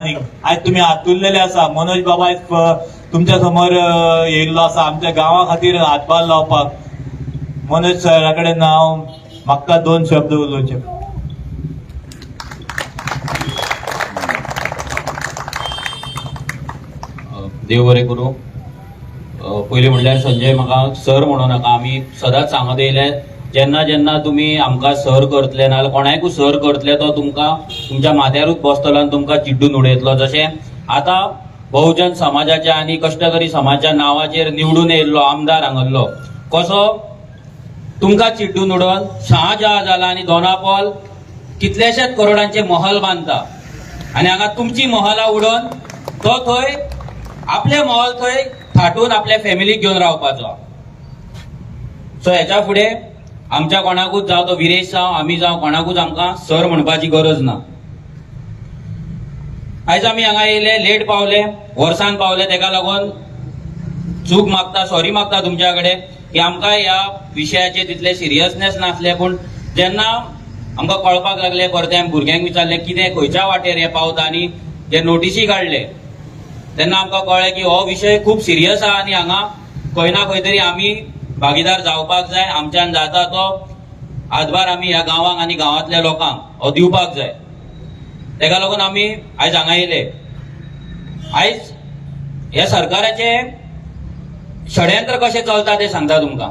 आयज तुमी आतुरलेले आसा. मनोज बाबा आयज तुमच्या समोर येयल्लो आसा आमच्या गांवा खातीर हातभार लावपाक. मनोज सरा कडेन हांव मागता दोन शब्द उलोवचे. देव बरें करूं. पयलीं म्हणल्यार संजय म्हाका सर म्हणू नाका. आमी सदांच सांगत येयले, जेन्ना जेन्ना तुमी आमकां सर करतले नाजाल्यार कोणाकूय सर करतले तो तुमकां तुमच्या माथ्यारूच बसतलो आनी तुमकां चिड्डून उडयतलो. जशें आतां बहुजन समाजाच्या आनी कश्टकरी समाजाच्या नांवाचेर निवडून येयल्लो आमदार हांगल्लो कसो तुमकां चिड्डून उडोवन शाहजहा जाला आनी दोनापावल कितलेशेच करोडांचे महल बांदता आनी हांगा तुमची महलां उडोवन तो थंय आपले महल थंय थाटून आपल्या फॅमिलीक घेवन रावपाचो. सो हेच्या फुडें आमच्या कोणाकूच, जावं तो विरेश जावं, आमी जावं, कोणाकूच आमकां सर म्हणपाची गरज ना. आयज आमी हांगा येयले, लेट पावले, वर्सान पावले, तेका लागून चूक मागता, सॉरी मागता तुमच्या कडेन की आमकां ह्या विशयाचे तितले सिरियसनेस नासले. पूण जेन्ना आमकां कळपाक लागले, परते आमी भुरग्यांक विचारले कितें खंयच्या वाटेर हे पावता आनी जे नोटिसी काडले तेन्ना आमकां कळ्ळें की हो विशय खूब सिरियस आहा आनी हांगा खंय ना खंय तरी आमी भागीदार जावपाक जाय. आमच्यान जाता तो हातभार आमी ह्या गांवांक आनी गांवांतल्या लोकांक हो दिवपाक जाय. तेका लागून आमी आयज हांगा येयले. आयज ह्या सरकाराचें षडयंत्र कशें चलता तें सांगता तुमकां.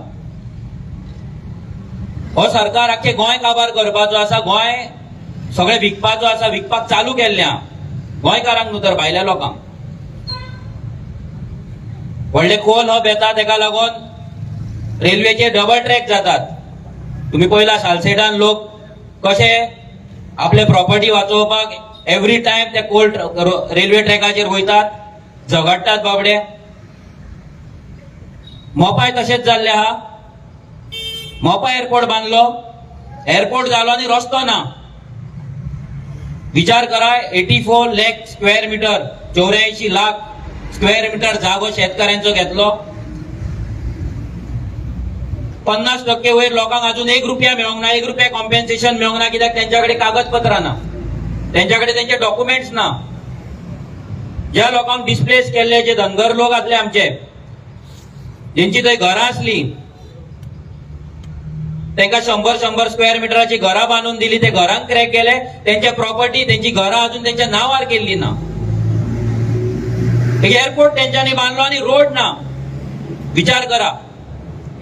हो सरकार आख्खें गोंय काबार करपाचो आसा, गोंय सगळें विकपाचो आसा, विकपाक चालू केल्लें आहा गोंयकारांक न्हू तर भायल्या लोकांक. व्हडले कोल हब येता तेका लागून रेल्वेचे डबल ट्रॅक जातात. तुम्ही पळयला सालसेटान लोक कशे आपले प्रॉपर्टी वाचोवपाक एवरी टायम ते कोल रेल्वे ट्रॅकाचेर वयतात, झगडटात बाबडे. मोपाय तशेंच जाल्ले आहा. मोपा एअरपोर्ट बांदलो, एअरपोर्ट जालो आनी रस्तो ना. विचार करा, 84 lakh square metre, 84 lakh square metre जागो शेतकऱ्यांचो घेतलो. 50% वयर लोकांक अजून 1 रुपया मेळोंक ना, 1 रुपया कॉम्पेन्सेशन मेळोंक ना, कित्याक त्यांच्याकडे कागदपत्रां ना, त्यांच्याकडे त्यांचे डॉक्युमेंट्स ना. ज्या लोकांक डिस्प्लेस केल्ले, जे धनगर लोक आसले आमचे, जेंची थंय घरां आसली, तांकां 100-100 स्क्वेअर मिटराची घरां बांदून दिली, ते घरांक क्रॅक केले, त्यांच्या प्रॉपर्टी, त्यांची घरां अजून त्यांच्या नांवार केल्ली ना. एअरपोर्ट तेंच्यांनी बांदलो आनी रोड ना. विचार करा,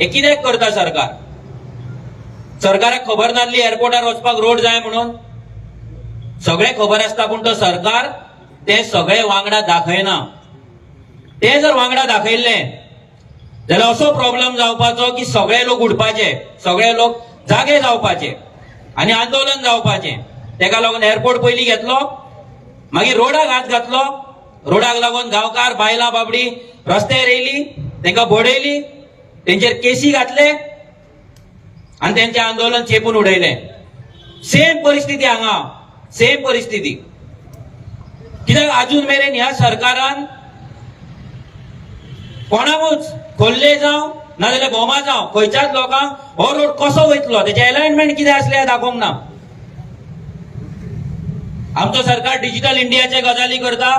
हे कित्याक करता सरकार? सरकाराक खबर नासली एअरपोर्टार वचपाक रोड जाय म्हणून? सगळें खबर आसता, पूण तो सरकार ते सगळे वांगडा दाखयना. ते जर वांगडा दाखयल्ले जाल्यार असो प्रॉब्लम जावपाचो की सगळे लोक उडपाचे, सगळे लोक जागे जावपाचे आनी आंदोलन जावपाचें. तेका लागून एअरपोर्ट पयलीं घेतलो, मागीर रोडाक हात घातलो. रोडाक लागून गांवकार बायलां बाबडी रस्त्यार येयली, तांकां बडयली, तेंचेर केसी घातले आनी तेंचें आंदोलन चेपून उडयलें. सेम परिस्थिती हांगा, सेम परिस्थिती. कित्याक अजून मेरेन ह्या सरकारान कोणाकूच, खोल्ले जावं नाजाल्यार भोमा जावं, खंयच्याच लोकांक हो रोड कसो वयतलो, तेचें एलायनमेंट कितें आसलें हें दाखोवंक ना. आमचो सरकार डिजिटल इंडियाचे गजाली करता,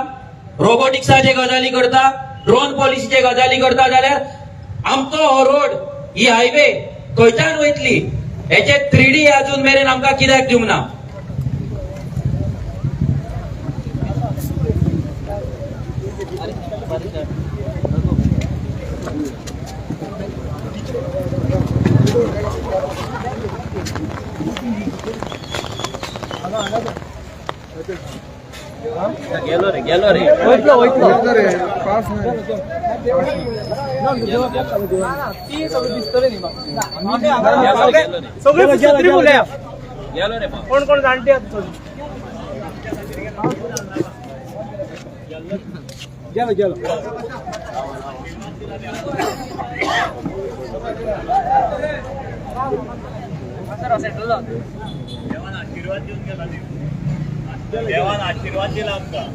रोबोटिक्साचे गजाली करता, ड्रोन पॉलिसीचे गजाली करता, जाल्यार आमचो हो रोड, ही हायवे खंयच्यान वयतली हेचे 3D अजून मेरेन आमकां कित्याक दिवंक ना? गेलो रे, गेलो रे. गेलो रे. कोण कोण जाणटे आहात? गेलो गेलो. देवान आशीर्वाद दिवन गेला, देवान आशीर्वाद दिला आमकां.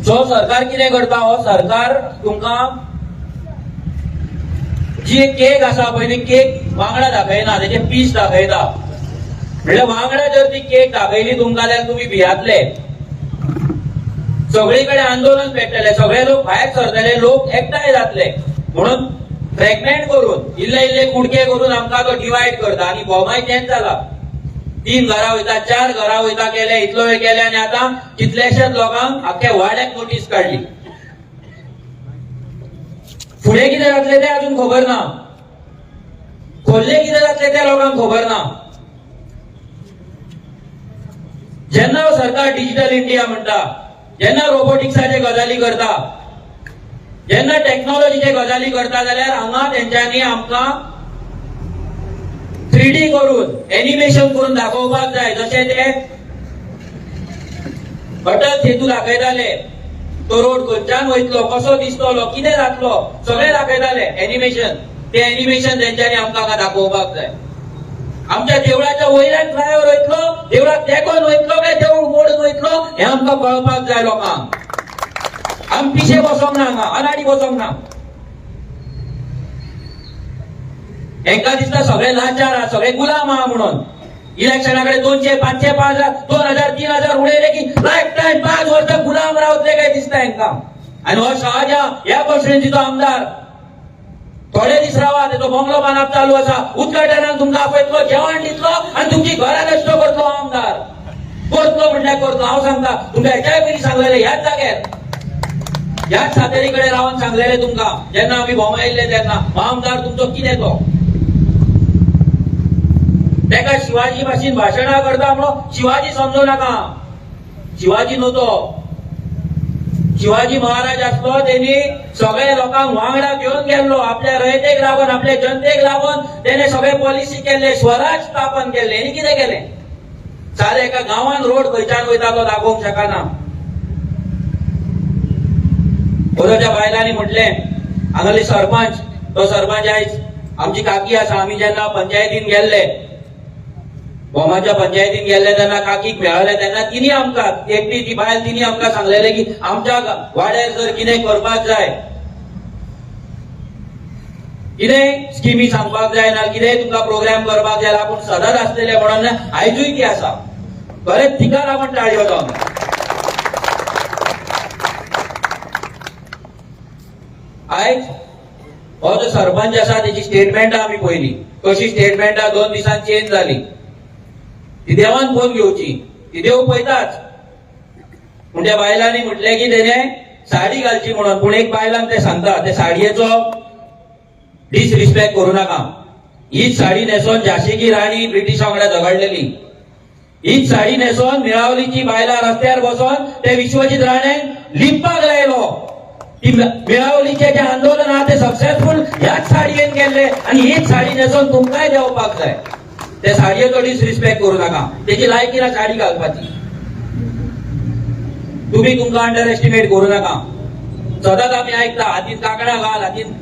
सो सरकार कितें करता, हो सरकार तुमकां जी एक केक आसा पळय, ती केक वांगडा दाखयना, तेजे पीस दाखयता. म्हणल्यार वांगडा जर ती केक दाखयली तुमकां जाल्यार तुमी भियातले. सगळे कडेन आंदोलन पेट्टले, सगळे लोक भायर सरतले, लोक एकठांय जातले. म्हणून फ्रेगमेंट करून इल्ले इल्ले कुडके करून आमकां तो डिवायड करता. आनी भोमाय तेंच जाला, 3 घरां वयता, 4 घरां वयता, केले इतलो वेळ केले आनी आतां कितलेशेच लोकांक आख्या वाड्याक नोटीस काडली. फुडें कितें जातलें तें अजून खबर ना, खोल्ले कितें जातलें तें लोकांक खबर ना. जेन्ना सरकार डिजिटल इंडिया म्हणटा, जेन्ना रोबोटिक्साचे गजाली करता, जेन्ना टॅक्नोलॉजीचे गजाली करता, जाल्यार हांगा तेंच्यांनी आमकां 3D करून एनिमेशन करून दाखोवपाक जाय. जशें ते अटल सेतू दाखयताले, तो रोड खंयच्यान वयतलो, कसो दिसतलो, कितें जातलो, सगळें दाखयताले एनिमेशन. ते एनिमेशन तेंच्यांनी आमकां हांगा दाखोवपाक जाय. आमच्या देवळाच्या वयल्यान फ्लायओवर वयतलो, देवळाक तेंकोन वयतलो काय देवूळ मोडून वयतलो हें आमकां कळपाक जाय लोकांक. आमी पिशे बसोंक ना हांगा, अनाडी बसोंक ना. हेंकां दिसता सगळे लाचार आहा, सगळे गुलाम आहा म्हणून. इलेक्शना कडेन 200, 500, 5000, 2000, 3000 उडयले की लायफ टायम 5 वर्सां गुलाम रावतले काय दिसता हेंकां. आनी हो शहाजा ह्या कॉन्स्टिट्युएन्सीचो आमदार थोडे दीस रावा, तेचो बंगलो बांदप चालू आसा, उद्घाटनाक तुमकां आपयतलो, जेवण दितलो आनी तुमची घरां नश्ट करतलो आमदार. करतलो म्हणल्यार करतलो. हांव सांगता तुमकां, हेच्याय पयलीं सांगलेलें ह्याच जाग्यार, ह्याच सातेरी कडेन रावन सांगलेलें तुमकां, जेन्ना आमी भोमा येयल्ले तेन्ना, हो आमदार तुमचो कितें तो तेका शिवाजी भाशेन भाशणां करता म्हणून शिवाजी समजू नाका. शिवाजी न्हू तो, शिवाजी महाराज आसलो तेणी सगळे लोकांक वांगडा घेवन गेल्लो, आपल्या रयतेक लागून, आपल्या जनतेक लागून तेणे सगळे पॉलिसी केल्ले, स्वराज स्थापन केल्ले. हेणी कितें केलें? सादे एका गांवान रोड खंयच्यान वयता तो दाखोवंक शकना. त्या बायलांनी म्हटलें, हांगासरले सरपंच, तो सरपंच आयज आमची काकी आसा. आमी जेन्ना पंचायतीन गेल्ले, भोमाच्या पंचायतीन गेल्ले तेन्ना काकीक मेळ्ळें, तेन्ना तिणी आमकां एकटी ती बायल तिणी आमकां सांगलेलें की आमच्या वाड्यार जर कितें करपाक जाय, कितें स्किमी सांगपाक जाय ना, कितें तुमकां प्रोग्राम करपाक जाय, आपूण सदांच आसलेले म्हणून आयजूय ती आसा. खरेंच तिका लागून टाळयो जावन आयज हो जो सरपंच आसा तेची स्टेटमेंटां आमी पळयली, कशी स्टेटमेंटां 2 दिसान चेंज जाली. ती देवान फोन घेवची, ती देव पळयताच. पूण त्या बायलांनी म्हटलें की तेणे साडी घालची म्हणून. पूण एक बायलांक ते सांगता, ते साडयेचो डिसरिस्पेक्ट करूं नाका. हीच साडी न्हेसोन झांसी की राणी ब्रिटिशा वांगडा झगडलेली, हीच साडी न्हेसोन मिळावलीची बायलां रस्त्यार बसोन ते विश्वजीत राणेक लिपपाक लायलो. ती मिळावलीचे जे आंदोलन आहा ते सक्सेसफूल ह्याच साडयेन केल्ले आनी हीच साडी न्हेसोन तुमकांय देंवपाक जाय. ते साडयेचो डिसरिस्पेक्ट करूं नाका, तेची लायकी ना साडी घालपाची. तुमी तुमकां अंडर एस्टिमेट करूं नाका. सदांच आमी आयकता, हातीन कांकणां घाल, हातीन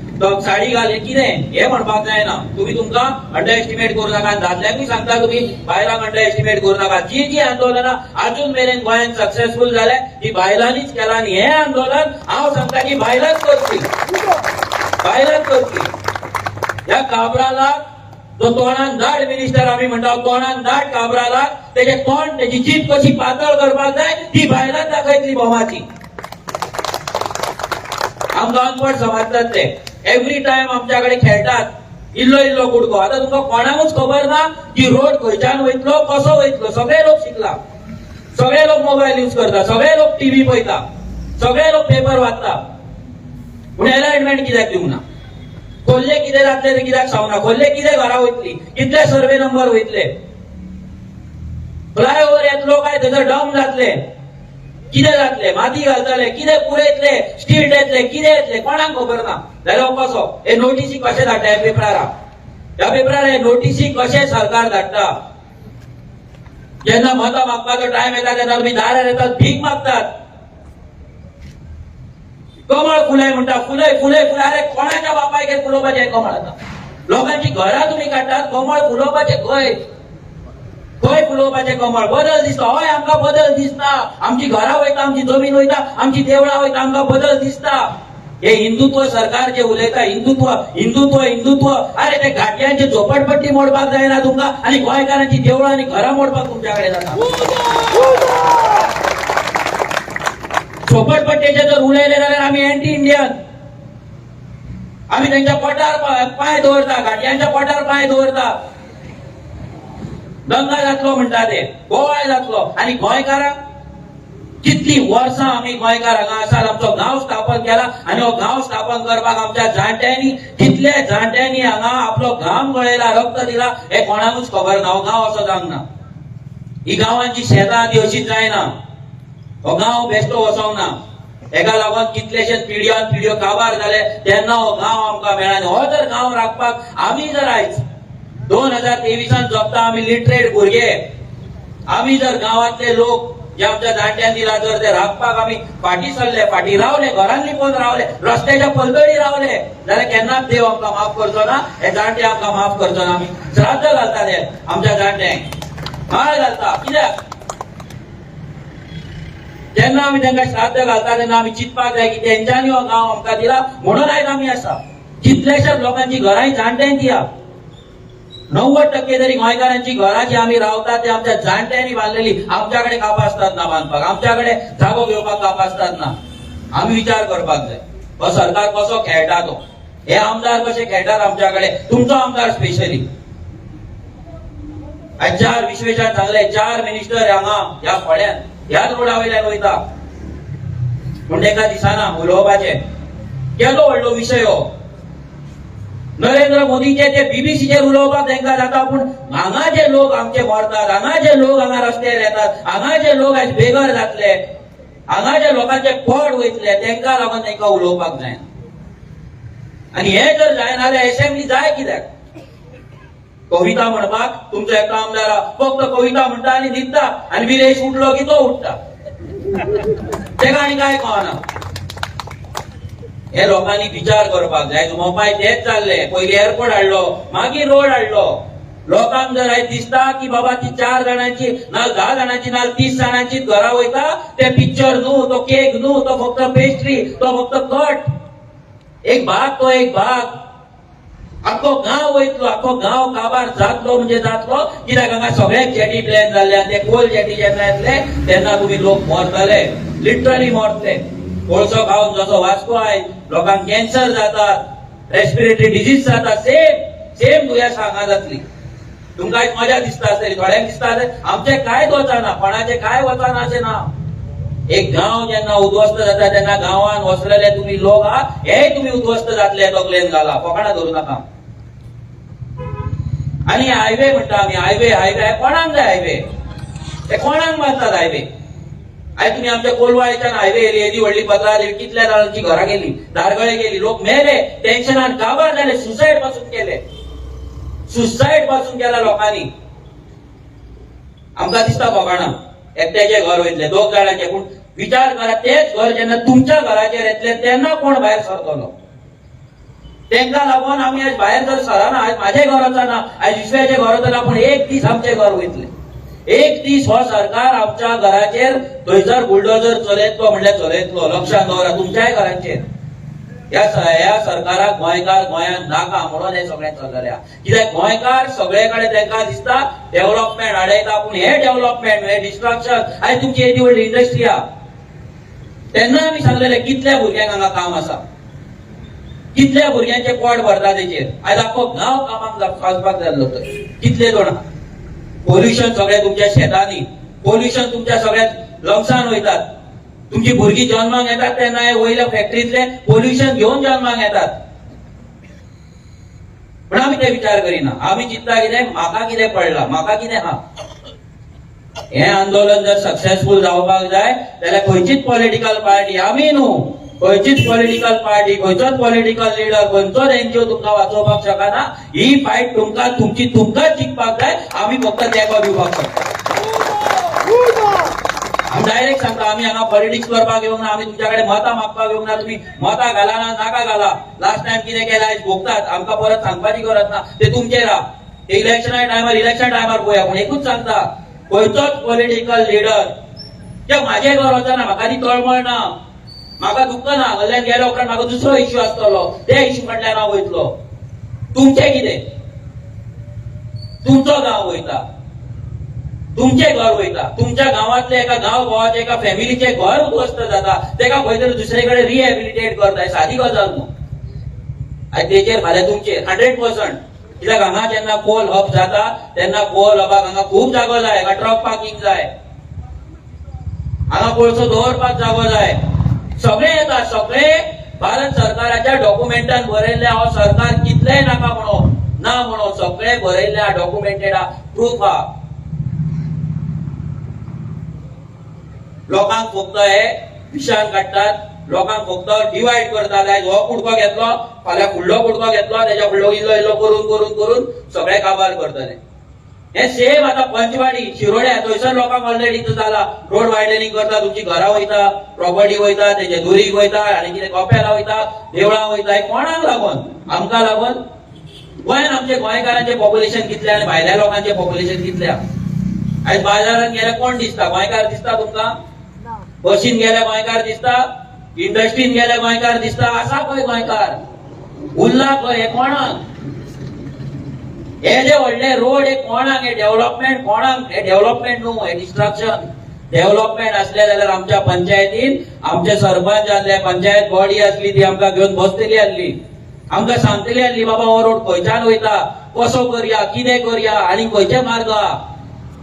साडी घाल, हें कितें हें म्हणपाक जायना. तुमी तुमकां अंडर एस्टिमेट करूं नाका. दादल्यांकूय सांगता, तुमी बायलांक अंडर एस्टिमेट करूं नाका. जी जी आंदोलनां अजून मेरेन गोंयांत सक्सेसफूल जाले ती बायलांनीच केलां. आनी हें आंदोलन हांव सांगता की बायलांच करची, बायलांच करची. ह्या काब्रालाक जो तोंडान दाट मिनिस्टर आमी म्हणटा, तोंडान दाट काब्रालाक तेजे तोंड, तेजी जीप कशी पातळ करपाक जाय ती बायलांच दाखयतली भोमाची. आमकां अनपड समजतात ते, एवरी टायम आमच्या कडेन खेळटात इल्लो इल्लो कुडको. आतां तुमकां कोणाकूच खबर ना की रोड खंयच्यान वयतलो, कसो वयतलो. सगळे लोक शिकला, सगळे लोक मोबायल यूज करता, सगळे लोक टीव्ही पळयता, सगळे लोक पेपर वाचता, पूण एलायनमेंट कित्याक दिवंक ना? खोल्ले कितें जातले ते कित्याक सांगना? खोल्ले कितें घरा वयतली, कितले सर्वे नंबर वयतले, फ्लायओवर येतलो काय थंयसर डंप जातले, कितें जातले, माती घालतले, कितें पुरयतले, स्टील येतले, कितें येतले, कोणाक खबर ना. जाल्यार हो कसो हे नोटीसी कशें धाडटा ह्या पेपरार, ह्या पेपरार हे नोटीसी कशें सरकार धाडटा? जेन्ना मतां मागपाचो टायम येता तेन्ना तुमी दारार येतात, भीक मागतात, कमळ फुलय म्हणटा, फुलय फुलय फुलय. अरे कोणाच्या बापायक फुलोवपाचें कमळ आतां? लोकांची घरां तुमी काडटात. कमळ फुलोवपाचें खंय खंय फुलोवपाचें कमळ? बदल दिसता. हय, आमकां बदल दिसता. आमची घरां वयता, आमची जमीन वयता, आमची देवळां वयता, आमकां बदल दिसता. हे हिंदुत्व सरकार जे उलयता, हिंदुत्व हिंदुत्व हिंदुत्व, अरे ते घाटयांची झोपडपट्टी मोडपाक जायना तुमकां आनी गोंयकारांची देवळां आनी घरां मोडपाक तुमच्या कडेन जाता. झोपडपट्टेचे जर उलयले जाल्यार आमी अँटी इंडियन. आमी तेंच्या पोटार पांय दवरता, घाटयांच्या पोटार पांय दवरता. दंगा जातलो म्हणटा ते, गोवाय जातलो. आनी गोंयकारांक कितली वर्सां आमी गोंयकार हांगा आसात. आमचो गांव स्थापन केला आनी हो गांव स्थापन करपाक आमच्या जाणट्यांनी, कितल्या जाणट्यांनी हांगा आपलो घाम गळयला, रक्त दिला, हे कोणाकूच खबर ना. हो गांव असो जावंक ना. ही गांवांची शेतां ती अशीच जायना. हो गांव बेश्टो वचोंक ना. हेका लागून कितलेशेच पिढ्यान पिढ्यो काबार जाले तेन्ना हो गांव आमकां मेळ्ळा. आनी हो जर गांव राखपाक आमी जर आयज 2023 जगता, आमी लिटरेट भुरगे, आमी जर गांवांतले लोक जे आमच्या जाणट्यान दिला जर ते राखपाक आमी फाटीं सरले, फाटीं रावले, घरान लिपोवन रावले, रस्त्याच्या पलतडी रावले जाल्यार केन्नाच देव आमकां माफ करचो ना. हे जाणटे आमकां माफ करचो ना. आमी श्राद्ध घालता ते आमच्या जाणट्यांक, माळ घालता. कित्याक? जेन्ना आमी तांकां श्राद्ध घालता तेन्ना आमी चिंतपाक जाय की तेंच्यांनी हो गांव आमकां दिला म्हणून आयज आमी आसा. कितल्याशाच लोकांची घरांय जाणट्यांनी दिया. 90% तरी गोंयकारांची घरां जी आमी रावतात ते आमच्या जाणट्यांनी बांदलेली. आमच्या कडेन कापास्ताद ना बांदपाक, आमच्या कडेन जागो घेवपाक कापास्ताद ना. आमी विचार करपाक जाय, हो सरकार कसो खेळटा तो, हे आमदार कशे खेळटात आमच्या कडेन. तुमचो आमदार स्पेशली आयज चार, विश्वेशान सांगले, चार मिनिस्टर हांगा ह्या फोड्यान ह्याच रोडा वयल्यान वयता, पूण तांकां दिसना उलोवपाचें. केदो व्हडलो विशय हो. नरेंद्र मोदीचे ते बीबीसीचेर उलोवपाक तांकां जाता, पूण हांगा जे लोक आमचे मरतात, हांगा जे लोक हांगा रस्त्यार येतात, हांगा जे लोक आयज बेघर जातले, हांगा जे लोकांचे पोट वयतले, तांकां लागून तांकां उलोवपाक जायना. आनी हे जर जायना जाल्यार एसेंब्ली जाय कित्याक? कविता म्हणपाक? तुमचो एकटो आमदार आहा, फक्त कविता म्हणटा आनी न्हिदता, आनी विरेश उठलो की तो उठता. तेका आनी काय कळना. हे लोकांनी विचार करपाक जाय. मोपाय तेच जाल्ले. पयली एअरपोर्ट हाडलो, मागीर रोड हाडलो. लोकांक जर आयज दिसता की बाबा ती चार जाणांची ना, 10 जाणांची ना, 30 जाणांची घरा वयता, ते पिक्चर न्हू, तो केक न्हू, तो फक्त पेस्ट्री, तो फक्त कट, एक भाग, तो एक भाग. आख्खो गांव वयतलो, आख्खो गांव काबार जातलो म्हणजे जातलो. कित्याक हांगा सगळ्याक जेटी प्लॅन जाल्ले आनी ते कोल जेटी जेन्ना येतले तेन्ना तुमी लोक मरतले, लिटरली मरतले. कोळसो खावन जसो वास्को आयज लोकांक कॅन्सर जातात, रेस्पिरेटरी डिजीज जाता, सेम सेम दुयेंस हांगा जातली. तुमकां एक मजा दिसता आसतली, थोड्यांक दिसता आसतलें आमचें कांयच वचना, कोणाचें कांय वचना अशें ना. एक गांव जेन्ना उद्ध्वस्त जाता तेन्ना गांवान वसलेले तुमी लोक आहा, हे तुमी उद्ध्वस्त जातले. तकलेन घाला, फकाणां धरू नाका. आनी हायवे म्हणटा आमी, हायवे हायवे, कोणाक जाय हायवे? ते कोणाक बांदतात हायवे? आयज तुमी आमच्या कोलवाळच्यान हायवे येयली, येदी व्हडली पत्रां आली, कितल्या जाणांची घरां गेली, दारगळे गेली, लोक मेले, टेन्शनान काबार जाले, सुसायड पासून केले, सुसायड पासून केला लोकांनी. आमकां दिसता फकाणां, एकट्याचे घर वयतले, दोग जाणांचे, पूण विचार करा, तेच घर जेन्ना तुमच्या घराचेर येतले तेन्ना कोण भायर सरतलो? तेंका लागून आमी आयज भायर जर सरना, आयज माझे घर वचना, आयज दुसऱ्याचे घर वचना, पूण एक दीस आमचे घर वयतले. एक दीस हो सरकार आमच्या घराचेर थंयसर बुलडोजर चलयतलो म्हणल्यार चलयतलो. लक्षात दवरा, तुमच्याय घरांचेर. ह्या सरकाराक गोंयकार गोंयांत नाका म्हणून हे सगळें चल्लेलें आहा. कित्याक गोंयकार सगळे कडेन तांकां दिसता डेव्हलपमेंट हाडयता, पूण हे डेव्हलपमेंट हे डिस्ट्रक्शन. आयज तुमची येदी व्हडली इंडस्ट्री आहा, तेन्ना आमी सांगलेले कितल्या भुरग्यांक हांगा काम आसा, कितल्या भुरग्यांचे पोट भरता तेचेर. आयज आख्खो गांव कामाक वचपाक जाल्लो थंय. कितले जाणां पोल्युशन सगळें तुमच्या शेतांनी, पोल्युशन तुमच्या सगळ्या लंग्सान वयतात. तुमची भुरगीं जन्माक येतात तेन्ना हे वयल्या फॅक्टरींतले पोल्युशन घेवन जन्माक येतात. पण आमी ते विचार करिना. आमी चिंतता कितें, म्हाका कितें पडलां, म्हाका कितें आहा. हें आंदोलन जर सक्सेसफूल जावपाक जाय जाल्यार खंयचीच पॉलिटिकल पार्टी, आमी न्हू, खंयचीच पॉलिटिकल पार्टी, खंयचोच पॉलिटिकल लिडर, खंयचोच एनजीओ तुमकां वाचोवपाक शकना. ही फायट तुमकां तुमची तुमकांच जिखपाक जाय. आमी फक्त तेंको दिवपाक शकता. डायरेक्ट सांगता, आमी हांगा पॉलिटिक्स करपाक येवंक ना, आमी तुमच्या कडेन मतां मागपाक येवंक ना. तुमी मतां घाला ना नाका घाला, लास्ट टायम कितें केलें आयज भोगतात, आमकां परत सांगपाची गरज ना. ते तुमचेर आहा. इलेक्शना टायमार, इलेक्शन टायमार पळोवया. पूण एकूच सांगता, खंयचोच पॉलिटिकल लिडर जे माझे घर वचना, म्हाका ती तळमळ ना, म्हाका दुःख ना. हांगासरल्यान गेल्या उपरांत म्हाका दुसरो इश्यू आसतलो, त्या इश्यू कडल्यान हांव वयतलो. तुमचें कितें? तुमचो गांव वयता, तुमचें घर वयता, तुमच्या गांवांतले एका गांव भावाचे, एका फॅमिलीचें घर उद्ध्वस्त जाता, तेका खंय तरी दुसरे कडेन रिहॅबिलिटेट करता. सादी गजाल न्हू. आनी तेचेर फाल्यां तुमचेर 100%. कित्याक हांगा जेन्ना कोल हब जाता तेन्ना कोल हबाक हांगा खूब जागो जाय, हांगा ट्रक पार्किंग जाय, हांगा कोळसो दवरपाक जागो जाय, सगळे येता. सगळे भारत सरकाराच्या डॉक्युमेंटान बरयल्ले. हो सरकार कितलेय नाका म्हणो ना म्हणो, सगळे बरयल्ले, डॉक्युमेंटेड आहा, प्रूफ आहा. लोकांक फक्त हे विशान काडटात, लोकांक फक्त डिवायड करतात. आयज हो कुडको घेतलो, फाल्यां फुडलो कुडको घेतलो, तेच्या फुडलो इल्लो इल्लो करून करून करून सगळे काबार करतले. हे सेम आता पंचवाडी शिरोड्या थंयसर लोकांक ऑलरेडी जाला, रोड वायडनिंग करता, तुमची घरां वयता, प्रॉपर्टी वयता, तेजे दुरीग वयता, आनी कितें कपेलां वयता, देवळां वयता. कोणाक लागून? आमकां लागून. गोंयान आमचे गोंयकारांचे पॉप्युलेशन कितलें आनी भायल्या लोकांचे पॉप्युलेशन कितलें? आयज बाजारात गेल्यार कोण दिसता? गोंयकार दिसता तुमकां? बसीन गेल्यार गोंयकार दिसता? इंडस्ट्रीन गेल्यार गोंयकार दिसता? आसा खंय गोंयकार? उरला खंय? हे कोणाक? हे जे व्हडले रोड हे कोणाक? हे डेव्हलपमेंट कोणाक? हे डेव्हलपमेंट न्हू, हे डिस्ट्रक्शन. डेव्हलपमेंट असले जाल्यार आमच्या पंचायतीन आमचे सरपंच आसले, पंचायत बॉडी आसली, ती आमकां घेवन बसतली आसली, आमकां सांगतली आसली, बाबा हो रोड खंयच्यान वयता, कसो करया, कितें करया आनी खंयचे मार्ग आहा.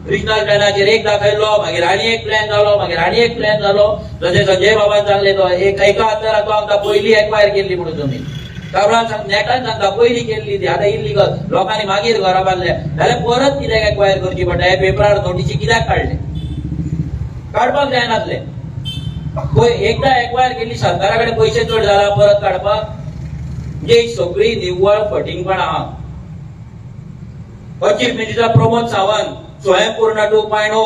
रिजनल प्लॅनाचेर एक दाखयलो, मागीर आनी एक प्लॅन जालो, मागीर आनी एक प्लॅन जालो. जशें संजय बाबान सांगलें, तो एक एका हत्तराचो आमकां पयली एक्वायर केल्ली म्हणून जमीन काब्रान सांग, नेटान सांगता, पयली केल्ली ती आतां इल्लिगल लोकांनी मागीर घरां बांदले जाल्यार परत कित्याक एक्वायर करची पडटा? हे पेपरार नोटीसी कित्याक काडले? काडपाक जायनासले. एकदां एक्वायर केल्ली, सरकारा कडेन पयशे चड जाला परत काडपाक? म्हणजे ही सगळी निव्वळ फटींगपणां आहा. चीफ मिनिस्टर प्रमोद सावंत स्वयंपूर्ण 2.0,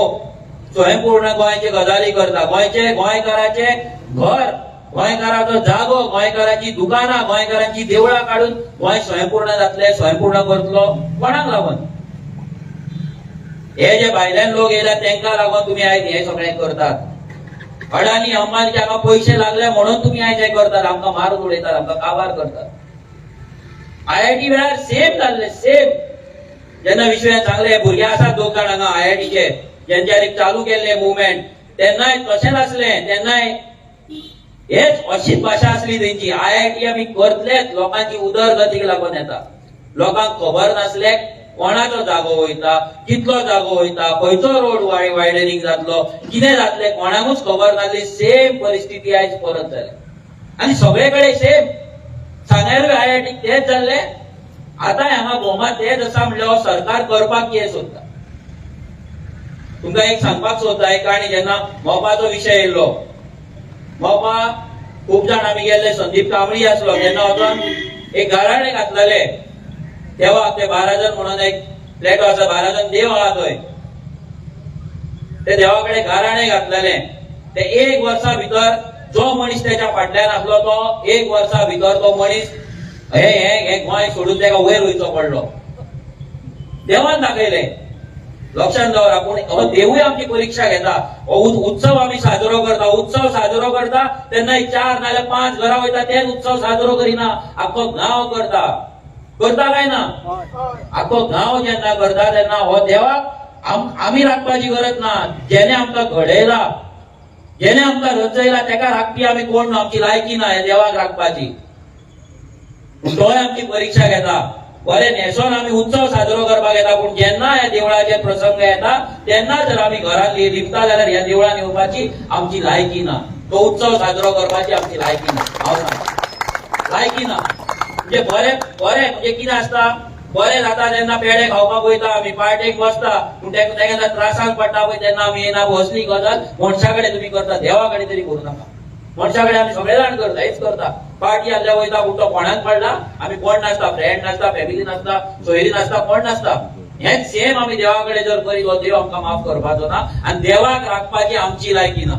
स्वयंपूर्ण गोंयचे गजाली करता. गोंयचे, गोंयकाराचे घर, गोंयकाराचो जागो, गोंयकाराची दुकानां, गोंयकारांची देवळां काडून गोंय स्वयंपूर्ण जातले, स्वयंपूर्ण करतलो. कोणाक लागून? हे जे भायल्यान लोक येयल्या तेंकां लागून तुमी आयज हे सगळें करतात. अडानी अंबानीचे हांगा पयशे लागले म्हणून तुमी आयज हे करतात. आमकां मारून उडयतात, आमकां काबार करतात. आयआयटी वेळार सेम जाल्ले, सेम. जेन्ना विश्वान सांगले, भुरगे आसात दोग जाण हांगा आयआयटीचे, जेंच्यांनी चालू केल्ले मुवमेंट, तेन्नाय तशेंच आसलें. तेन्नाय हेच अशीच भाशा आसली तेंची, आयआयटी आमी करतलेच, लोकांची उदरगतीक लागून येता. लोकांक खबर नासले कोणाचो जागो वयता, कितलो जागो वयता, खंयचो रोड वायडनिंग जातलो, कितें जातलें, कोणाकूच खबर नासली. सेम परिस्थिती आयज परत जाली आनी सगळे कडेन सेम. सांग्यारूय आयआयटी तेच जाल्ले, आतां हांगा भोमा तेच आसा. म्हणल्यार हो सरकार करपाक कितें सोदता? तुमकां एक सांगपाक सोदता एक काणी. जेन्ना मोपाचो विशय येयल्लो, मोपा खूब जाण आमी गेल्ले, संदीप कांबळी आसलो, तेन्ना वचोन एक गाराणे घातलेले देवाक. ते 12 जण म्हणून एक प्लेटो आसा, 12 जण देव आहा थंय, ते देवा कडेन गाराणे घातलेले. ते एक वर्सा भितर जो मनीस त्याच्या फाटल्यान आसलो, तो एक वर्सा भितर तो मनीस हे हे हे गोंय सोडून ताका वयर वयचो पडलो. देवान दाखयले. लक्षात दवरा, पूण हो देवूय आमची परीक्षा घेता. हो उत्सव आमी साजरो करता, उत्सव साजरो करता तेन्ना 4 नाजाल्यार 5 घरां वयता, तेच उत्सव साजरो करिना, आख्खो गांव करता. करता काय ना? आख्खो गांव जेन्ना करता तेन्ना हो देवाक आमी राखपाची गरज ना. जेणे आमकां घडयला, जेणे आमकां रचयला, तेका राखपी आमी कोण न्हू, आमची लायकी ना हे देवाक राखपाची. पूण तोय आमची परीक्षा घेता. बरें न्हेसोन आमी उत्सव साजरो करपाक येता, पूण जेन्ना ह्या देवळाचे प्रसंग येता तेन्ना जर आमी घरांत लिपता जाल्यार ह्या देवळान येवपाची आमची लायकी ना, तो उत्सव साजरो करपाची आमची लायकी ना. हांव सांगता, लायकी ना. म्हणजे बरें बरें म्हणजे कितें आसता, बरें जाता तेन्ना पेडे खावपाक वयता आमी, पार्टेक बसता, पूण तेका त्रासाक पडटा पळय तेन्ना आमी येना. असली गजाल मनशा कडेन तुमी करता, देवा कडेन तरी करूं नाका. मनशा कडेन आमी सगळे जाण करता, हेच करता. पार्टी आसल्या वयता, पूण तो कोणाक पडला आमी कोण नासता, फ्रेंड नासता, फॅमिली नासता, सोयरी नासता, कोण नासता. हेच सेम आमी देवा कडेन जर करीत, हो देव आमकां माफ करपाचो ना आनी देवाक राखपाची आमची लायकी ना.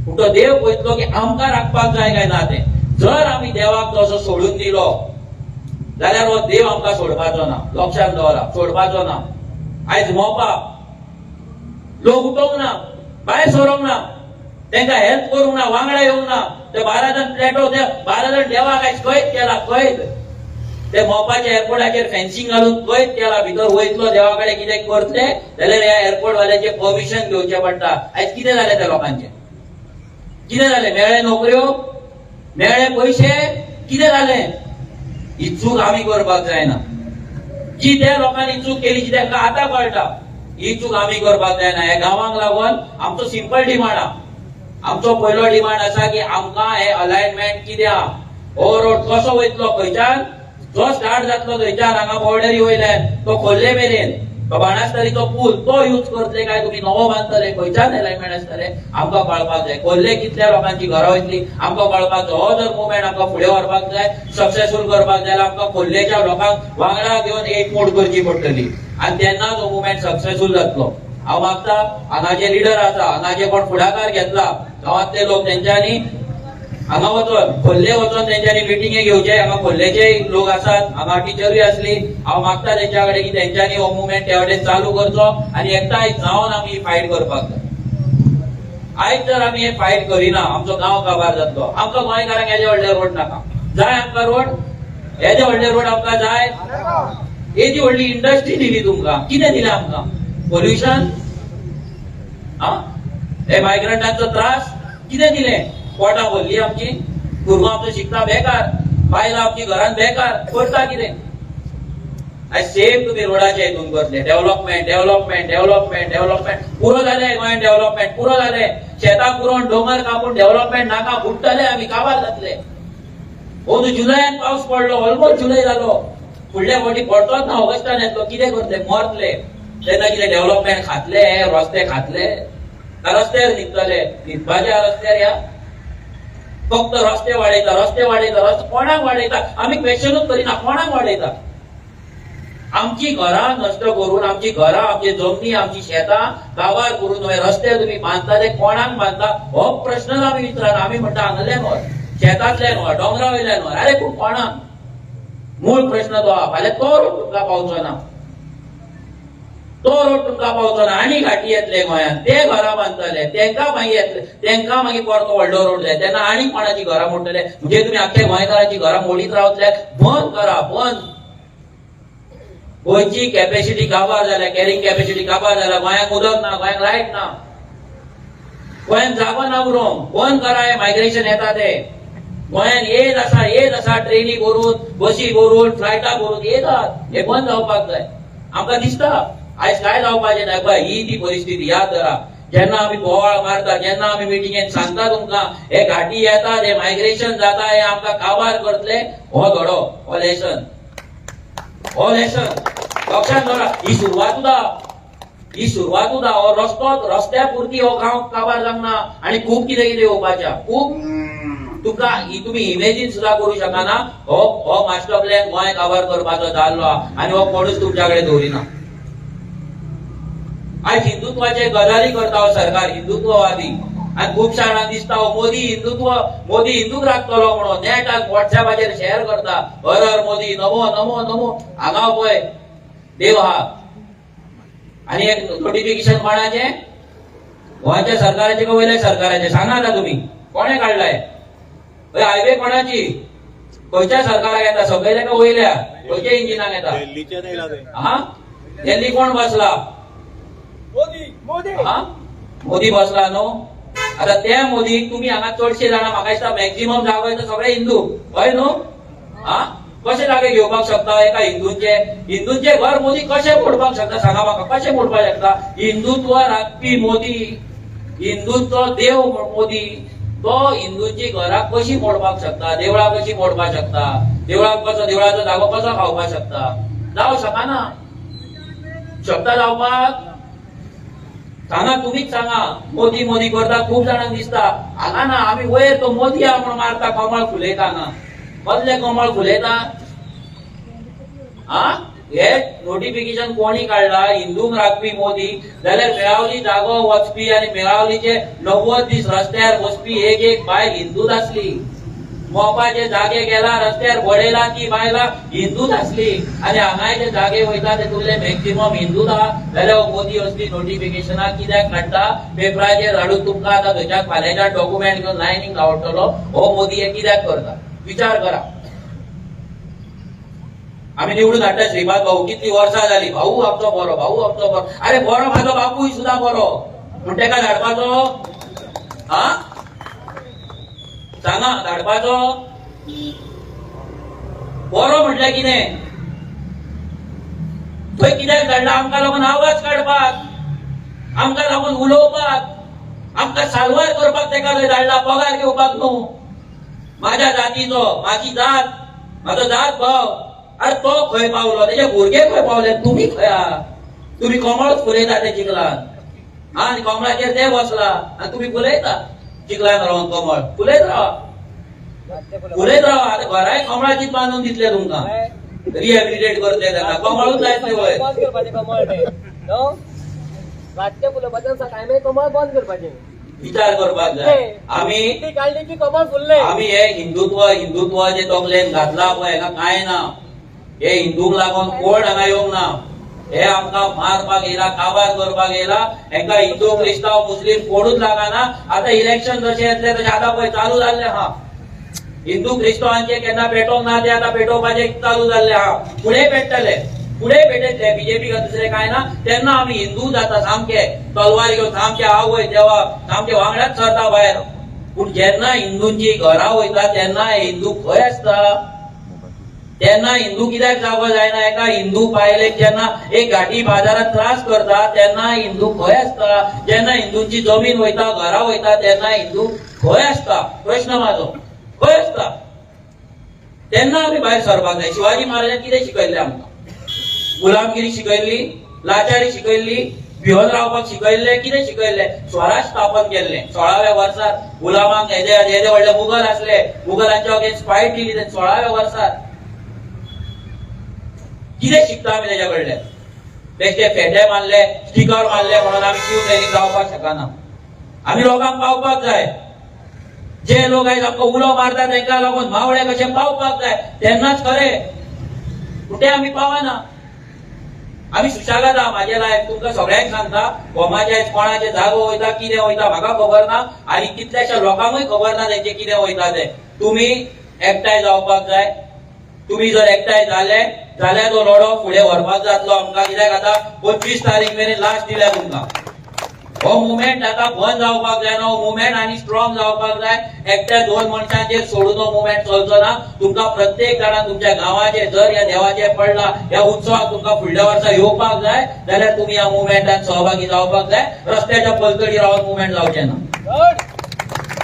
पूण तो देव पळयतलो की आमकां राखपाक जाय काय ना तें. जर आमी देवाक तो असो सोडून दिलो जाल्यार हो देव आमकां सोडपाचो ना. लक्षात दवरा, सोडपाचो ना. आयज मोपा लोक उठोवंक ना, भायर सरोंक ना, तांकां हेल्प करूंक ना, वांगडा येवंक ना. ते 12 जाण प्लॅटो, ते 12 जाण देवाक आयज कैद केला, कैद. ते मोपाच्या एअरपोर्टाचेर फेन्सिंग घालून कैद केला. भितर वयतलो, देवा कडेन कितें करतले जाल्यार ह्या एअरपोर्ट वाल्याचें परमिशन घेवचें पडटा. आयज कितें जालें त्या लोकांचें? कितें जालें? मेळ्ळे नोकऱ्यो? मेळ्ळे पयशे? कितें जालें? ही चूक आमी करपाक जायना. जी त्या लोकांनी चूक केली जी तांकां आतां कळटा, ही चूक आमी करपाक जायना. ह्या गांवांक लागून आमचो सिंपल डिमांड आहा. आमचो पयलो डिमांड आसा की आमकां हे अलायनमेंट कितें आहा, हो रोड कसो वयतलो, खंयच्यान जो स्टार्ट जातलो, थंयच्यान हांगा बॉर्डरी वयल्यान तो खोर्ले मेरेन तो बाणास्तारीचो पूल तो यूज करतले काय तुमी नवो बांदतले, खंयच्यान अलायनमेंट आसतले आमकां कळपाक जाय. खोर्ले कितल्या लोकांची घरां वयतली आमकां कळपाक जाय. हो जर मुवमेंट आमकां फुडें व्हरपाक जाय, सक्सेसफूल करपाक जाय जाल्यार आमकां खोर्लेच्या लोकांक वांगडा घेवन एक मोड करची पडटली आनी तेन्ना तो मुवमेंट सक्सेसफूल जातलो. हांव मागता, हांगाचे लिडर आसा, हांगाचे कोण फुडाकार घेतला गांवांतले लोक, तेंच्यांनी हांगा वचोन, खोर्ले वचोन तेंच्यांनी मिटिंगे घेवचे. हांगा खोर्लेचे लोक आसात, हांगा टिचरूय आसली. हांव मागता तेंच्या कडेन की तेंच्यांनी हो मुवमेंट त्या वटेन चालू करचो आनी एकठांय जावन आमी फायट करपाक जाय. आयज जर आमी हे फायट करिना, आमचो गांव काबार जातलो. आमकां गोंयकारांक येदे व्हडले रोड नाका. जाय आमकां रोड? येदे व्हडले रोड आमकां जाय? येदी व्हडली इंडस्ट्री दिली तुमकां, कितें दिलें आमकां? पोल्युशन, हा, हे मायग्रंटांचो त्रास, कितें दिलें? पोटां भरली आमची? भुरगो आमचो शिकता बेकार, बायलां आमची घरान बेकार, करता कितें? आयज सेम तुमी रोडाच्या हितून करतले. Development, development, development, development. पुरो जालें गोंयान डेव्हलपमेंट, पुरो जालें. शेतां पुरोवन, दोंगर कापून डेव्हलपमेंट नाका. बुडटले आमी, काबार जातले. अंदू जुलयान पावस पडलो, ऑलमोस्ट जुलय जालो. फुडल्या फावटी पडतोच ना, ऑगस्टान येतलो. कितें करतले? मरतले तेन्ना कितें डेव्हलपमेंट खातले? रस्ते खातले का रस्त्यार न्हिदतले? न्हिदपाच्या रस्त्यार या फक्त रस्ते वाडयता, रस्ते वाडयता. रस्ते कोणाक वाडयता? आमी क्वेश्चनूच करिना, कोणाक वाडयता? आमची घरां नश्ट करून, आमची घरां, आमची जमनी, आमची शेतां काबार करून हे रस्ते तुमी बांदता, ते कोणाक बांदता हो प्रश्नच आमी विचारना. आमी म्हणटा हांगासरल्यान व्हर, शेतांतल्यान व्हर, दोंगरा वयल्यान व्हर. अरे, पूण कोणाक? मूळ प्रश्न तो आहा. फाल्यां तो रोड तुमकां पावचो ना, तो रोड तुमकां पावचो ना आनी घाटी येतले गोंयांत, ते घरां बांदतले, तेंकां मागीर येतले, तेंकां मागीर परतो व्हडलो रोड जाय. तेन्ना आनी कोणाची घरां मोडटले. म्हणजे तुमी आख्ख्या गोंयकारांची घरां मोडीत रावतले. बंद करा, बंद. गोंयची कॅपॅसिटी काबार जाल्या, कॅरिंग कॅपॅसिटी काबार जाल्या. गोंयांक उदक ना, गोंयांक लायट ना, गोंयांत जागो ना उरोंक. बंद करा हे मायग्रेशन येता ते. गोंयांत येत आसा, येत आसा, ट्रेनी भरून, बसी भरून, फ्लायटा भरून येतात. हे बंद जावपाक जाय. आमकां दिसता आयज काय जावपाचें ना. पळय, ही ती परिस्थिती. याद धरा, जेन्ना आमी बोवाळ मारता, जेन्ना आमी मिटिंगेन सांगता तुमकां, हे घाटी येतात, हे मायग्रेशन जाता, हे आमकां काबार करतले, हो धडो, हो लेसन, हो लेसन लक्षात दवरा. ही सुरवात, ही सुरवात. हो रस्तो, रस्त्या पुरती हो गांव काबार जावंक ना आणि खूब कितें कितें येवपाचें, खूब. तुका ही तुमी इमेजीन सुद्धा करू शकना. हो हो मास्टर प्लॅन गोंय काबार करपाचो जाल्लो आहा आनी हो कोणूच तुमच्या कडेन दवरिना. आयज हिंदुत्वाचे गजाली करता हो सरकार, हिंदुत्ववादी. आनी खूबशा जाणांक दिसता हो मोदी हिंदुत्व, मोदी हिंदूक राखतलो म्हणून. नेटाक वॉट्सॅपाचेर शेअर करता, हर हर मोदी, नमो नमो नमो. हांगा पळय देव आहा. आनी एक नोटिफिकेशन कोणाचें? गोंयच्या सरकाराचें काय वयल्या सरकाराचें? सांगा आतां तुमी, कोणें काडलाय? हय, हायवे कोणाची, खंयच्या सरकाराक येता? सकयल्या काय वयल्या? खंयच्या इंजिनाक येता? दिल्लीच्यान येयला ते. हा, दिल्ली कोण बसला? मोदी, मोदी. हा, मोदी बसला न्हू. आता त्या मोदी तुम्ही हांगा चडशे जाणां, म्हाका दिसता मॅक्झिमम जागो येता सगळे हिंदू, हय न्हू? हा, कशे जागे घेवपाक शकता एका हिंदूंचे? हिंदूंचे घर मोदी कशें मोडपाक शकता? सांगा म्हाका, कशें मोडपाक शकता? हिंदुत्व राखपी मोदी, हिंदूंचो देव मोदी, तो हिंदूंची घरां कशी मोडपाक शकता? देवळां कशी मोडपाक शकता? देवळाक कसो, देवळाचो जागो कसो खावपाक शकता? जावं शकना. शकता जावपाक? सांगा, तुम्हीच सांगा. मोदी मोदी करता, खूप जाणांक दिसता हांगा ना आमी वयर तो मोदी आहा म्हणून मारता, कमळ फुलयता हांगा. कसलें कमळ फुलयता? हा, हे नोटिफिकेशन कोणी काडला? हिंदूंक राखपी मोदी जाल्यार मेळावली जागो वचपी आनी मेळावलीचे 90 दीस रस्त्यार बसपी एक एक बायल हिंदूच आसली. मोपाचे जागे गेला, रस्त्यार बडयला ती बायलां हिंदूच आसली. आनी हांगाय जे जागे वयता तेतूंतले मॅक्सिमम हिंदूच आहा. जाल्यार हो मोदी असली नोटिफिकेशनां कित्याक काडटा? पेपराचेर हाडून तुमकां आतां थंयच्यान फाल्यांच्यान डॉक्युमेंट घेवन लायनीक धांवतलो. हो मोदी हे कित्याक करता? विचार करा. आमी निवडून हाडटा श्रीपाद भाऊ, कितली वर्सां जाली, भाऊ आमचो बरो, भाऊ आमचो बरो. अरे बरो म्हाजो बापूय सुद्दां बरो, पूण तेका धाडपाचो? हा, सांगा, धाडपाचो? बरो म्हटल्यार कितें? थंय कित्याक धाडला? आमकां लागून आवाज काडपाक, आमकां लागून उलोवपाक, आमकां साल्वार करपाक तेका थंय धाडला, पगार घेवपाक न्हू. माझ्या जातीचो, माझी जात, म्हाजो जात भाव. अरे तो खंय पावलो? तेजे भुरगे खंय पावले? तुमी खंय आहा? तुमी कमळच फुलयता ते चिखलान. हा, आनी कमळाचेर ते बसला आनी तुमी फुलयता चिखलान रावन. कमळ फुलयत रावा, फुलयत रावा. आतां घराय कमळाचीच बांदून दितले तुमकां, रिहेबिलिटेट करतले ताका, कमळूच लायतले वयर. बंद करपाचें कमळ तें न्हू, रातचें फुलोवपाचें, सकाळी कमळ बंद करपाचें. विचार करपाक जाय आमी. ती काडली की कमळ फुल्लें. आमी हे हिंदुत्व हिंदुत्व जे तकलेन घातला पळय, हेका कांय ना. हे हिंदूंक लागून कोण हांगा येवंक ना. हे आमकां मारपाक येयला, काबार करपाक येयला. हेंका हिंदू, क्रिस्तांव, मुस्लीम कोणूच लागना. आतां इलेक्शन जशें येतलें तशें आतां पळय चालू जाल्लें आहा. हिंदू क्रिस्तांवांचे केन्ना पेटोवंक ना, ते आतां पेटोवपाचें चालू जाल्लें आहा. फुडें पेट्टले, फुडें पेटयतले. बीजेपी दुसरें कांय ना. तेन्ना आमी हिंदू जाता सामके, तलवार घेवन सामके आवय देवा सामके वांगडाच सरता भायर. पूण जेन्ना हिंदूंची घरां वयता तेन्ना हिंदू खंय आसता? तेन्ना हिंदू कित्याक जागो जायना? एका हिंदू बायलेक जेन्ना एक घाटी बाजारात त्रास करता तेन्ना हिंदू खंय आसता? जेन्ना हिंदूंची जमीन वयता, घरां वयता, तेन्ना हिंदू खंय आसता? प्रश्न म्हाजो, खंय आसता? तेन्ना आमी भायर सरपाक जाय. शिवाजी महाराजान कितें शिकयल्लें आमकां? गुलामगिरी शिकयल्ली? लाचारी शिकयल्ली? भिवन रावपाक शिकयल्लें? कितें शिकयल्लें? स्वराज स्थापन केल्लें 16व्या वर्सात. गुलामांक येदे येदे व्हडले मुघल आसले, मुघलांच्या अगेन्स्ट फायट दिली ते 16व्या वर्सात. कितें शिकता आमी तेज्या कडल्यान? बेश्टे फेटे मारले, स्टिकर मारले म्हणून आमी शिवसैनीक जावपाक शकना. आमी लोकांक पावपाक जाय. जे लोक आयज आमकां उलो मारता तांकां लागून मावळे कशे पावपाक जाय, तेन्नाच खरें. पूण ते आमी पावना. आमी सुशेगाद आहा. म्हाजे लायफ तुमकां सगळ्यांक सांगता, गोमाचे आयज कोणाचे जागो वयता, कितें वयता म्हाका खबर ना आनी कितल्याश्या लोकांकूय खबर ना तेंचे कितें वयता तें. तुमी एकठांय जावपाक जाय. तुमी जर एकठांय जाले जाल्यार तो लढो फुडें व्हरपाक जातलो आमकां. कित्याक आतां 25 तारीख मेरेन लास्ट दिल्या तुमकां. हो मुवमेंट आतां बंद जावपाक जायना. हो मुवमेंट आनी स्ट्रॉंग जावपाक जाय. एकट्या दोन मनशांचेर सोडून हो मुवमेंट चलचो ना. तुमकां प्रत्येक जाणान तुमच्या गांवाचे जर ह्या देवाचे पडला, ह्या उत्सवाक तुमकां फुडल्या वर्सा येवपाक जाय जाल्यार तुमी ह्या मुवमेंटात सहभागी जावपाक जाय. रस्त्याच्या पलतडी रावन मुवमेंट जावचें ना,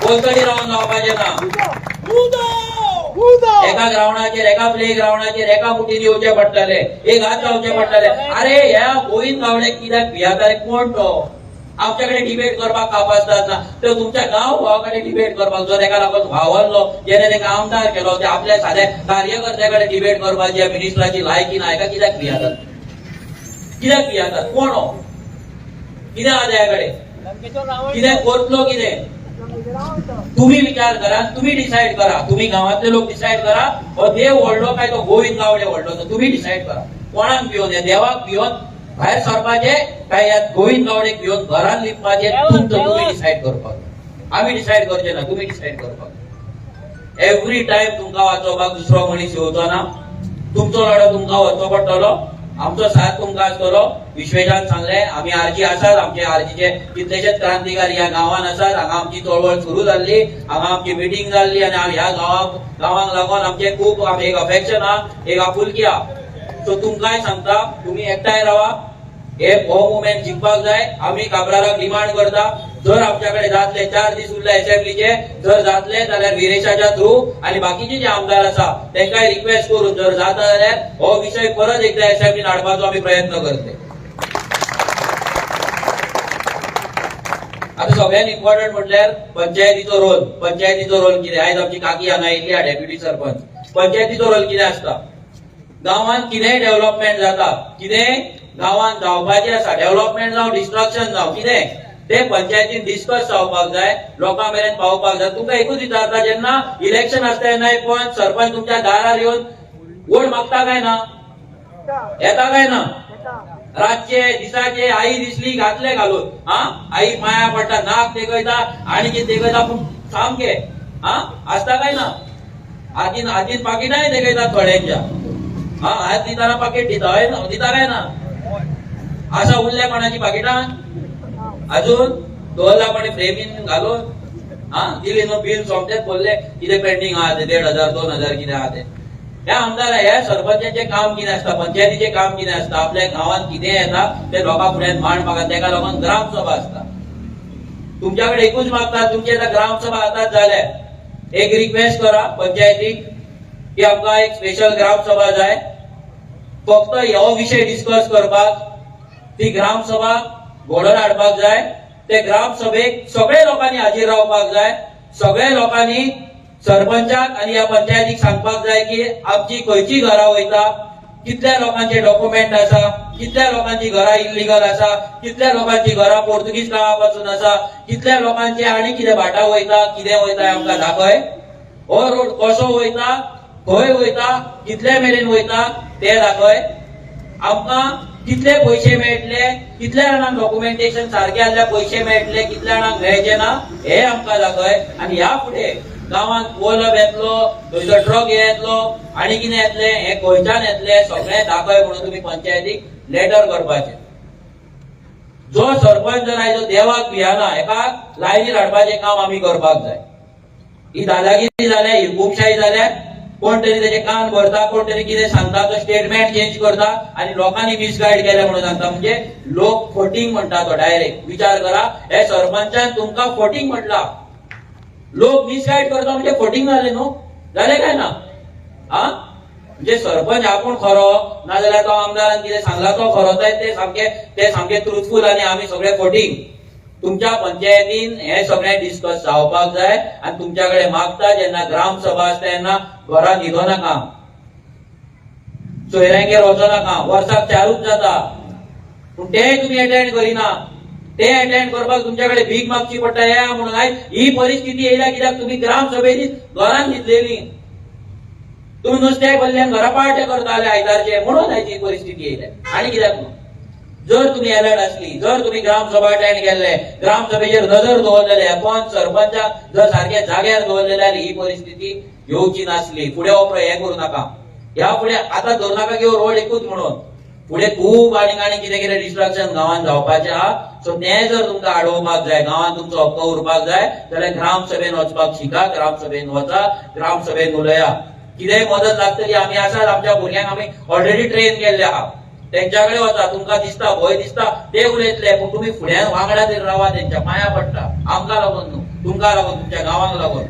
पलतडी रावन जावपाचें ना. एका ग्रावंडाचेर, एका प्ले ग्रावंडाचेर एका मुठीन येवचे पडटले, एक हात लावचे पडटले. अरे ह्या गोविंद गावडे कित्याक भियाता रे? कोण तो? आमच्याकडे डिबेट करपाक कापासतात ना तर तुमच्या गांव भावा कडेन डिबेट करपाक, जो तेका लागून वावरलो, जेणे तेका आमदार केलो, ते आपल्या साद्या कार्यकर्त्या कडेन डिबेट करपाची ह्या मिनिस्टराची लायकी ना. हेका कित्याक भियातात? कित्याक भियातात? कोण हो? कितें आहा त्या कडेन? कितें करतलो? कितें? तुम्ही विचार करा, तुम्ही डिसायड करा. तुम्ही गावातले लोक डिसायड करा, हो देव व्हडलो काय तो गोविंद गावडे व्हडलो तो तुम्ही डिसायड करा. कोणाक भिवन, ह्या देवाक भिवन भायर सरपाचे काय ह्या गोविंद गावडेक भिवन घरान लिपपाचे, तुमचो तुम्ही डिसायड करपाक. आमी डिसायड करचे ना, तुम्ही डिसायड करपाक. एवरी टायम तुमकां वाचोवपाक दुसरो मनीस येवचो ना. तुमचो लढो तुमकां व्हरचो पडटलो. आमचो साथ तुमकां आसतलो. विश्वेशान सांगले, आमी आरजी आसात. आमचे आरजीचे कितलेशेच क्रांतिकारी ह्या गांवान आसात. हांगा आमची चळवळ सुरू जाल्ली, हांगा आमची मिटींग जाल्ली आनी ह्या गांवाक लागून आमचे खूब एक अफेक्शन आहा, एक आपुलकी आहा. सो तुमकांय सांगता, तुमी एकठांय रावा. हे हो मुवमेंट जिखपाक जाय. आमी काब्रालाक डिमांड करता, जर आमच्या कडेन जातले, 4 दीस उरले असेंब्लीचे, जर जातले जाल्यार विरेशाच्या थ्रू आनी बाकीचे जे आमदार आसा तांकांय रिक्वेस्ट करून जर जाता जाल्यार हो विशय परत एकदा असेंब्लीन हाडपाचो आमी प्रयत्न करतले. आता सगळ्यात इम्पॉर्टंट म्हटल्यार पंचायतीचो रोल. पंचायतीचो रोल कितें? आयज आमची काकी हांगा येयल्ली, डेप्युटी सरपंच. पंचायतीचो रोल कितें आसता? गांवांत कितेंय डेव्हलपमेंट जाता, कितेंय गांवांत जावपाचें आसा, डेव्हलपमेंट जावं, डिस्ट्रक्शन जावं, कितें ते पंचायतीन डिस्कस जावपाक जाय, लोकां मेरेन पावपाक जाय. तुमकां एकूच विचारता, जेन्ना इलेक्शन आसता तेन्ना पंच सरपंच तुमच्या दारार येवन वोट मागता काय ना? येता काय ना? रातचे दिसाचे आई दिसली घातले घालून, हा, आई पाया पडटा, नाक तेकयता आनी कितें तेकयता, पूण सामके हा आसता काय ना? हातीन हातीन पाकिटांय तेकयता थोड्यांच्या. हा, हात दिताना पाकीट दिता, हय ना? दिता काय ना? आसा उरल्या कोणाची पाकिटां अजून दवरला कोणी फ्रेमीन घालून? हा, दिली न्हू बील, सोमतेच पडले कितें पेंडींग आहा ते, 1500 2000 कितें आहा ते. ह्या आमदार ह्या सरपंचाचें काम कितें आसता, पंचायतीचें काम कितें आसता? आपल्या गांवांत कितें येता ते लोकां फुड्यान मांडपाक, तेका लोकांक ग्रामसभा आसता. तुमच्या कडेन एकूच मागता, तुमची आतां ग्रामसभा आतांच जाल्या, एक रिक्वेस्ट करा पंचायतीक की आमकां एक स्पेशल ग्रामसभा जाय, फक्त हो विशय डिस्कस करपाक. ती ग्रामसभा घडोवन हाडपाक जाय. ते ग्रामसभेक सगळे लोकांनी हाजीर रावपाक जाय. सगळे लोकांनी सरपंचाक आनी ह्या पंचायतीक सांगपाक जाय की आमची खंयची घरां वयता, कितल्या लोकांचे डॉक्युमेंट आसा, कितल्या लोकांची घरां इल्लिगल आसा, कितल्या लोकांची घरां पोर्तुगीज काळा पासून आसा, कितल्या लोकांचे आनी कितें भाटां वयता, कितें वयता आमकां दाखय. हो रोड कसो वयता, खंय वयता, कितले मेरेन वयता ते दाखय आमकां. कितले पयशे मेळटले, कितल्या जाणांक डॉक्युमेंटेशन सारके आसल्यार पयशे मेळटले, कितल्या जाणांक मेळचे ना, हे आमकां दाखय. आनी ह्या फुडें गांवांत कोलप येतलो, थंयसर ट्रक येतलो आनी कितें येतलें, हे खंयच्यान येतलें सगळें दाखय म्हणून तुमी पंचायतीक लेटर करपाचें. जो सरपंच जर आयज देवाक भियाना, हेका लायनीर हाडपाचें काम आमी करपाक जाय. ही दादागिरी जाल्या, ही हुकुमशाही जाल्या. कोण तरी तेजे कान भरता, कोण तरी कितें सांगता, तो स्टेटमेंट चेंज करता आनी लोकांनी मिसगायड केले म्हणून सांगता. म्हणजे लोक फटींग म्हणटा तो डायरेक्ट. विचार करा, हे सरपंचान तुमकां फटींग म्हटला. लोक मिसगायड करता म्हणजे फटींग जाले न्हू? जाले काय ना? हा, म्हणजे सरपंच आपूण खरो, नाजाल्यार तो आमदारान कितें सांगला तो खरो, ते सामके ट्रुथफूल आनी आमी सगळे फटींग. तुमच्या पंचायतीन हे सगळें डिस्कस जावपाक जाय. आनी तुमच्या कडेन मागता, जेन्ना ग्रामसभा आसता तेन्ना घरा न्हिदो नाका, सोयऱ्यांगेर वचो नाका. वर्साक चारूच जाता, पूण तेय तुमी अटेंड करिना. ते अटेंड करपाक तुमच्या कडेन भीक मागची पडटा या म्हणून. आयज ही परिस्थिती येयल्या कित्याक? तुमी ग्रामसभेनी घरान न्हिदलेली, तुमी नुस्त्याक बल्ल्यान घरा पार्टे करताले आयतारचे, म्हणून आयज ही परिस्थिती येयल्या, आनी कित्याक न्हू. जर तुम्ही अलर्ट असली, जर तुम्ही ग्रामसभा अटेंड केल्ले, ग्रामसभेचेर नजर दवरलेले, पंच सरपंचाक जर सारखे जाग्यार दवरलेले जाल्यार ही परिस्थिती येवची नासली. फुडें हो हें करू नाका. ह्या फुडें आतां धरू नाका की हो रोड एकूच म्हणून, फुडें खूब आनी आनी कितें कितें डिस्ट्रक्शन गांवांत जावपाचें आहा. सो तें जर तुमकां आडोवपाक जाय, गांवांत तुमचो हक्क उरपाक जाय जाल्यार ग्रामसभेन वचपाक शिका. ग्रामसभेन वचा, ग्रामसभेन उलया. कितेंय मदत लागतली आमी आसात. आमच्या भुरग्यांक आमी ऑलरेडी ट्रेन केल्ले आहा. तेंच्या कडेन वचा. तुमकां दिसता, भंय दिसता, ते उलयतले, पूण तुमी फुड्यान वांगडा तरी रावा. तेंच्या पांया पडटा, आमकां लागून न्हू, तुमकां लागून, तुमच्या गांवांक लागून.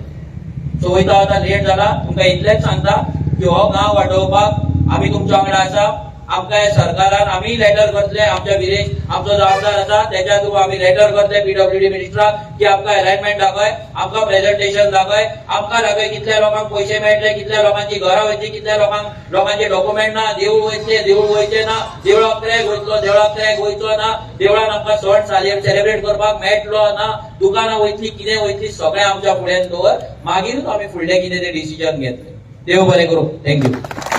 सो वयता वता लेट जाला. तुमकां इतलेंच सांगता की हो गांव वाटोवपाक आमी तुमच्या वांगडा आसा. आमकां हे सरकारान आमी लेटर करतले. आमच्या विरेश आमचो जबाबदार आसा, तेच्या थ्रू आमी लेटर करतले पीडब्ल्यूडी मिनिस्टराक की आमकां अलायनमेंट दाखय, आमकां प्रेझेंटेशन दाखय, आमकां दाखय कितल्या लोकांक पयशे मेळटले, कितल्या लोकांची घरां वयतली, कितल्या लोकांचे डॉक्युमेंट ना, देवूळ वयतले, देवूळ वयचे ना, देवळाक क्रॅक वयतलो, देवळाक क्रॅक वयचो ना, देवळान आमकां सण सेलिब्रेट करपाक मेळटलो ना, दुकानां वयतली, कितें वयतली, सगळें आमच्या फुड्यान दवर. मागीरूच आमी फुडलें कितें तें डिसिजन घेतले. देव बरें करूं. Thank you.